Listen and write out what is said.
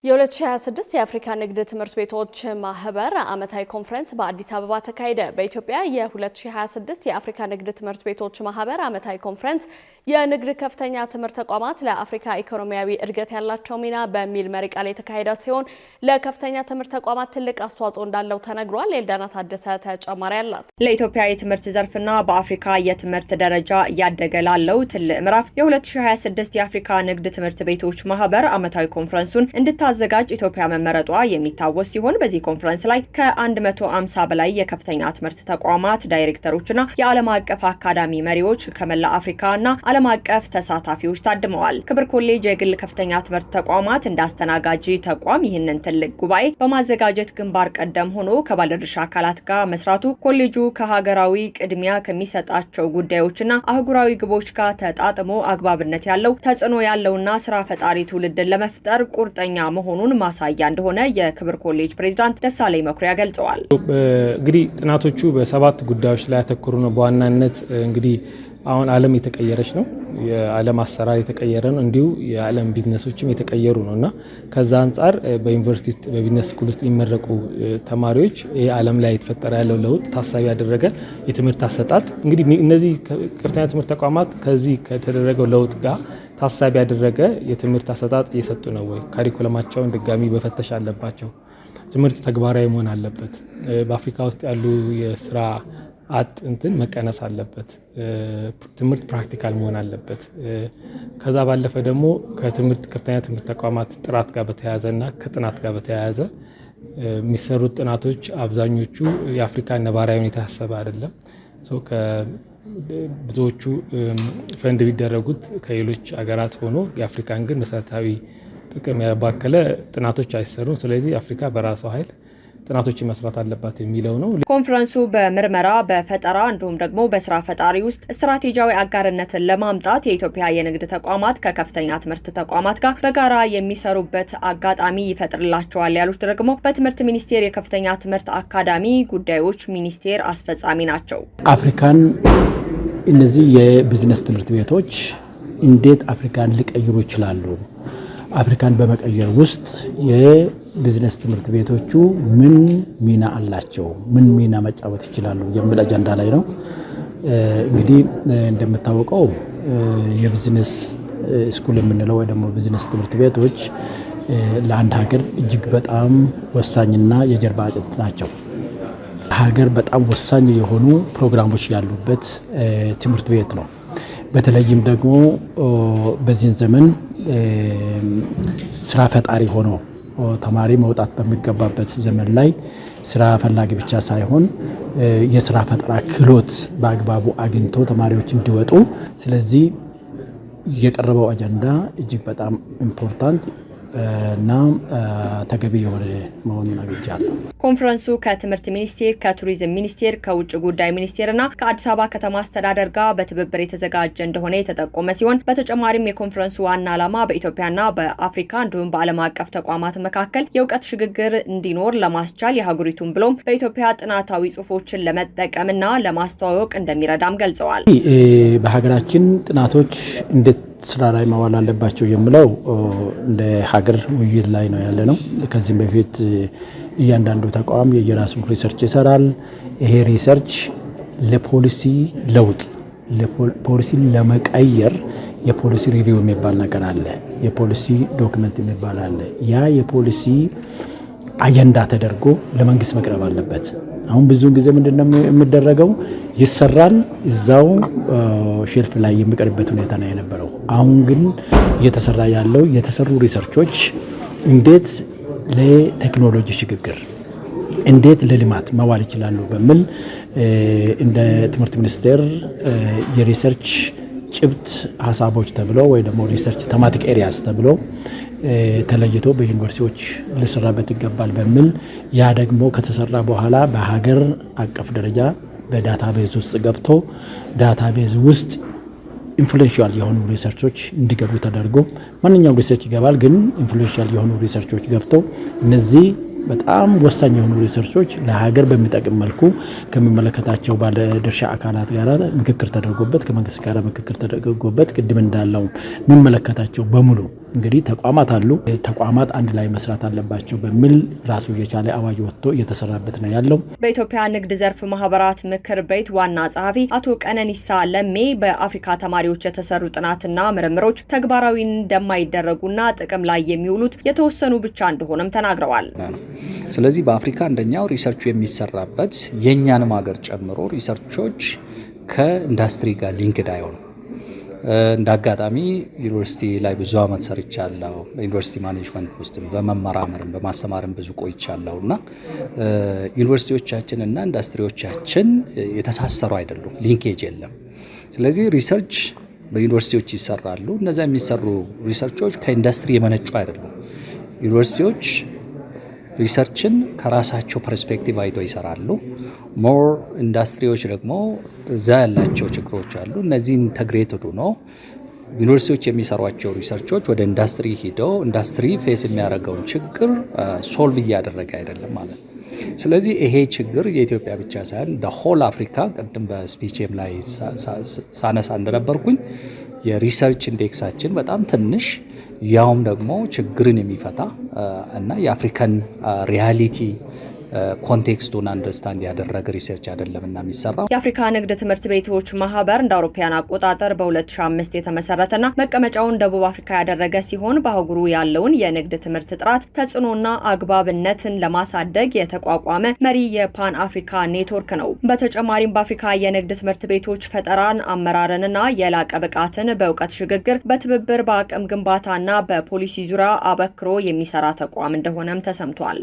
የ2026 የአፍሪካ ንግድ ትምህርት ቤቶች ማህበር ዓመታዊ ኮንፈረንስ በአዲስ አበባ ተካሄደ። በኢትዮጵያ የ2026 የአፍሪካ ንግድ ትምህርት ቤቶች ማህበር ዓመታዊ ኮንፈረንስ የንግድ ከፍተኛ ትምህርት ተቋማት ለአፍሪካ ኢኮኖሚያዊ እድገት ያላቸው ሚና በሚል መሪ ቃል የተካሄደ ሲሆን፣ ለከፍተኛ ትምህርት ተቋማት ትልቅ አስተዋጽኦ እንዳለው ተነግሯል። ኤልዳና ታደሰ ተጨማሪ አላት። ለኢትዮጵያ የትምህርት ዘርፍና በአፍሪካ የትምህርት ደረጃ እያደገ ላለው ትልቅ ምዕራፍ የ2026 የአፍሪካ ንግድ ትምህርት ቤቶች ማህበር ዓመታዊ ኮንፈረንሱን እንድታዘጋጅ ኢትዮጵያ መመረጧ የሚታወስ ሲሆን፣ በዚህ ኮንፈረንስ ላይ ከ150 በላይ የከፍተኛ ትምህርት ተቋማት ዳይሬክተሮችና የዓለም አቀፍ አካዳሚ መሪዎች ከመላ አፍሪካና ዓለም አቀፍ ተሳታፊዎች ታድመዋል። ክብር ኮሌጅ የግል ከፍተኛ ትምህርት ተቋማት እንደ አስተናጋጅ ተቋም ይህንን ትልቅ ጉባኤ በማዘጋጀት ግንባር ቀደም ሆኖ ከባለድርሻ አካላት ጋር መስራቱ ኮሌጁ ከሀገራዊ ቅድሚያ ከሚሰጣቸው ጉዳዮችና አህጉራዊ ግቦች ጋር ተጣጥሞ አግባብነት ያለው፣ ተጽዕኖ ያለውና ስራ ፈጣሪ ትውልድን ለመፍጠር ቁርጠኛ መሆኑን ማሳያ እንደሆነ የክብር ኮሌጅ ፕሬዚዳንት ደሳለኝ መኩሪያ ገልጸዋል። እንግዲህ ጥናቶቹ በሰባት ጉዳዮች ላይ ያተኮሩ ነው። በዋናነት እንግዲህ አሁን ዓለም የተቀየረች ነው። የዓለም አሰራር የተቀየረ ነው። እንዲሁ የዓለም ቢዝነሶችም የተቀየሩ ነው እና ከዛ አንጻር በዩኒቨርሲቲ ውስጥ፣ በ business school ውስጥ የሚመረቁ ተማሪዎች ይህ ዓለም ላይ የተፈጠረ ያለው ለውጥ ታሳቢ ያደረገ የትምህርት አሰጣጥ፣ እንግዲህ እነዚህ ከፍተኛ ትምህርት ተቋማት ከዚህ ከተደረገው ለውጥ ጋር ታሳቢ ያደረገ የትምህርት አሰጣጥ እየሰጡ ነው ወይ? Curriculum ኣቸውን ድጋሚ መፈተሽ አለባቸው። ትምህርት ተግባራዊ መሆን አለበት። በአፍሪካ ውስጥ ያሉ የስራ አጥ እንትን መቀነስ አለበት። ትምህርት practical መሆን አለበት። ከዛ ባለፈ ደግሞ ከትምህርት ከፍተኛ ትምህርት ተቋማት ጥራት ጋር በተያያዘ እና ከጥናት ጋር በተያያዘ የሚሰሩት ጥናቶች አብዛኞቹ የአፍሪካ ነባራዊ ሁኔታ ያሰበ አይደለም። ብዙዎቹ ፈንድ ቢደረጉት ከሌሎች ሀገራት ሆኖ የአፍሪካን ግን መሰረታዊ ጥቅም ያማከለ ጥናቶች አይሰሩም። ስለዚህ አፍሪካ በራሷ ኃይል ጥናቶችን መስራት አለባት የሚለው ነው። ኮንፈረንሱ በምርመራ፣ በፈጠራ እንዲሁም ደግሞ በስራ ፈጣሪ ውስጥ ስትራቴጂያዊ አጋርነትን ለማምጣት የኢትዮጵያ የንግድ ተቋማት ከከፍተኛ ትምህርት ተቋማት ጋር በጋራ የሚሰሩበት አጋጣሚ ይፈጥርላቸዋል ያሉት ደግሞ በትምህርት ሚኒስቴር የከፍተኛ ትምህርት አካዳሚ ጉዳዮች ሚኒስቴር አስፈጻሚ ናቸው። አፍሪካን እነዚህ የቢዝነስ ትምህርት ቤቶች እንዴት አፍሪካን ሊቀይሩ ይችላሉ? አፍሪካን በመቀየር ውስጥ የቢዝነስ ትምህርት ቤቶቹ ምን ሚና አላቸው? ምን ሚና መጫወት ይችላሉ? የሚል አጀንዳ ላይ ነው። እንግዲህ እንደምታወቀው የ business school የምንለው ወይ ደግሞ ቢዝነስ ትምህርት ቤቶች ለአንድ ሀገር እጅግ በጣም ወሳኝና የጀርባ አጥንት ናቸው። ሀገር በጣም ወሳኝ የሆኑ ፕሮግራሞች ያሉበት ትምህርት ቤት ነው። በተለይም ደግሞ በዚህን ዘመን ስራ ፈጣሪ ሆኖ ተማሪ መውጣት በሚገባበት ዘመን ላይ ስራ ፈላጊ ብቻ ሳይሆን የስራ ፈጠራ ክህሎት በአግባቡ አግኝቶ ተማሪዎች እንዲወጡ፣ ስለዚህ የቀረበው አጀንዳ እጅግ በጣም important እና ተገቢ የሆነ መሆኑን አግኝቻለሁ። ኮንፈረንሱ ከትምህርት ሚኒስቴር፣ ከቱሪዝም ሚኒስቴር፣ ከውጭ ጉዳይ ሚኒስቴር እና ከአዲስ አበባ ከተማ አስተዳደር ጋር በትብብር የተዘጋጀ እንደሆነ የተጠቆመ ሲሆን፣ በተጨማሪም የኮንፈረንሱ ዋና ዓላማ በኢትዮጵያና በአፍሪካ እንዲሁም በዓለም አቀፍ ተቋማት መካከል የእውቀት ሽግግር እንዲኖር ለማስቻል የሀገሪቱን ብሎም በኢትዮጵያ ጥናታዊ ጽሁፎችን ለመጠቀምና ለማስተዋወቅ እንደሚረዳም ገልጸዋል። በሀገራችን ጥናቶች እንዴት ስራ ላይ መዋል አለባቸው የሚለው እንደ ሀገር ውይይት ላይ ነው ያለ ነው። ከዚህም በፊት እያንዳንዱ ተቋም የየራሱን research ይሰራል። ይሄ research ለፖሊሲ ለውጥ፣ ፖሊሲ ለመቀየር የ policy review የሚባል ነገር አለ። የ policy document የሚባል አለ። ያ የፖሊሲ አጀንዳ ተደርጎ ለመንግስት መቅረብ አለበት። አሁን ብዙውን ጊዜ ምንድነው የሚደረገው? ይሰራል፣ እዛው shelf ላይ የሚቀርበት ሁኔታ ነው የነበረው። አሁን ግን እየተሰራ ያለው የተሰሩ research ኦች እንዴት ለቴክኖሎጂ ሽግግር፣ እንዴት ለልማት መዋል ይችላሉ በሚል እንደ ትምህርት ሚኒስቴር የ research ጭብጥ ሀሳቦች ተብሎ ወይ ደግሞ research thematic areas ተብሎ ተለይቶ በዩኒቨርሲቲዎች ሊሰራበት ይገባል በሚል፣ ያ ደግሞ ከተሰራ በኋላ በሀገር አቀፍ ደረጃ በ database ውስጥ ገብቶ database ውስጥ influential የሆኑ research ኦች እንዲገቡ ተደርጎ፣ ማንኛውም research ይገባል፣ ግን influential የሆኑ research ኦች ገብተው እነዚህ በጣም ወሳኝ የሆኑ research ኦች ለሀገር በሚጠቅም መልኩ ከሚመለከታቸው ባለድርሻ አካላት ጋር ምክክር ተደርጎበት፣ ከመንግስት ጋር ምክክር ተደርጎበት፣ ቅድም እንዳለው የሚመለከታቸው በሙሉ እንግዲህ ተቋማት አሉ። ተቋማት አንድ ላይ መስራት አለባቸው በሚል ራሱ የቻለ አዋጅ ወጥቶ እየተሰራበት ነው ያለው። በኢትዮጵያ ንግድ ዘርፍ ማህበራት ምክር ቤት ዋና ጸሐፊ አቶ ቀነኒሳ ለሜ በአፍሪካ ተማሪዎች የተሰሩ ጥናትና ምርምሮች ተግባራዊ እንደማይደረጉና ጥቅም ላይ የሚውሉት የተወሰኑ ብቻ እንደሆነም ተናግረዋል። ስለዚህ በአፍሪካ አንደኛው research ኡ የሚሰራበት የእኛንም ሀገር ጨምሮ research ኦች ከኢንዱስትሪ ጋር linked አይሆኑም። እንደ አጋጣሚ ዩኒቨርሲቲ ላይ ብዙ አመት ሰርቻለሁ። በ university management ውስጥ በመመራመርም በማስተማርም ብዙ ቆይቻለሁ እና ዩኒቨርሲቲዎቻችን እና ኢንዱስትሪዎቻችን የተሳሰሩ አይደሉም፣ linkage የለም። ስለዚህ research በዩኒቨርሲቲዎች ይሰራሉ። እነዚያ የሚሰሩ research ኦች ከኢንዱስትሪ የመነጩ አይደሉም። ዩኒቨርሲቲዎች research ን ከራሳቸው perspective አይተው ይሰራሉ። More ኢንዱስትሪዎች ደግሞ እዛ ያላቸው ችግሮች አሉ። እነዚህ integrated ሆኖ ዩኒቨርሲቲዎች የሚሰሯቸው research ኦች ወደ ኢንዱስትሪ ሂደው ኢንዱስትሪ face የሚያደርገውን ችግር solve እያደረገ አይደለም ማለት ነው። ስለዚህ ይሄ ችግር የኢትዮጵያ ብቻ ሳይሆን whole Africa፣ ቅድም በ speech ኤም ላይ ሳነሳ እንደነበርኩኝ የ research index ኣችን በጣም ትንሽ፣ ያውም ደግሞ ችግርን የሚፈታ እና የአፍሪካን reality context ኡን understand ያደረገ research አይደለም እና የሚሰራው። የአፍሪካ ንግድ ትምህርት ቤቶች ማህበር እንደ አውሮፓውያን አቆጣጠር በ2005 የተመሰረተና መቀመጫውን ደቡብ አፍሪካ ያደረገ ሲሆን፣ በአህጉሩ ያለውን የንግድ ትምህርት ጥራት፣ ተጽዕኖና አግባብነትን ለማሳደግ የተቋቋመ መሪ የፓን አፍሪካ ኔትወርክ ነው። በተጨማሪም በአፍሪካ የንግድ ትምህርት ቤቶች ፈጠራን፣ አመራርንና የላቀ ብቃትን በእውቀት ሽግግር፣ በትብብር፣ በአቅም ግንባታና በፖሊሲ ዙሪያ አበክሮ የሚሰራ ተቋም እንደሆነም ተሰምቷል።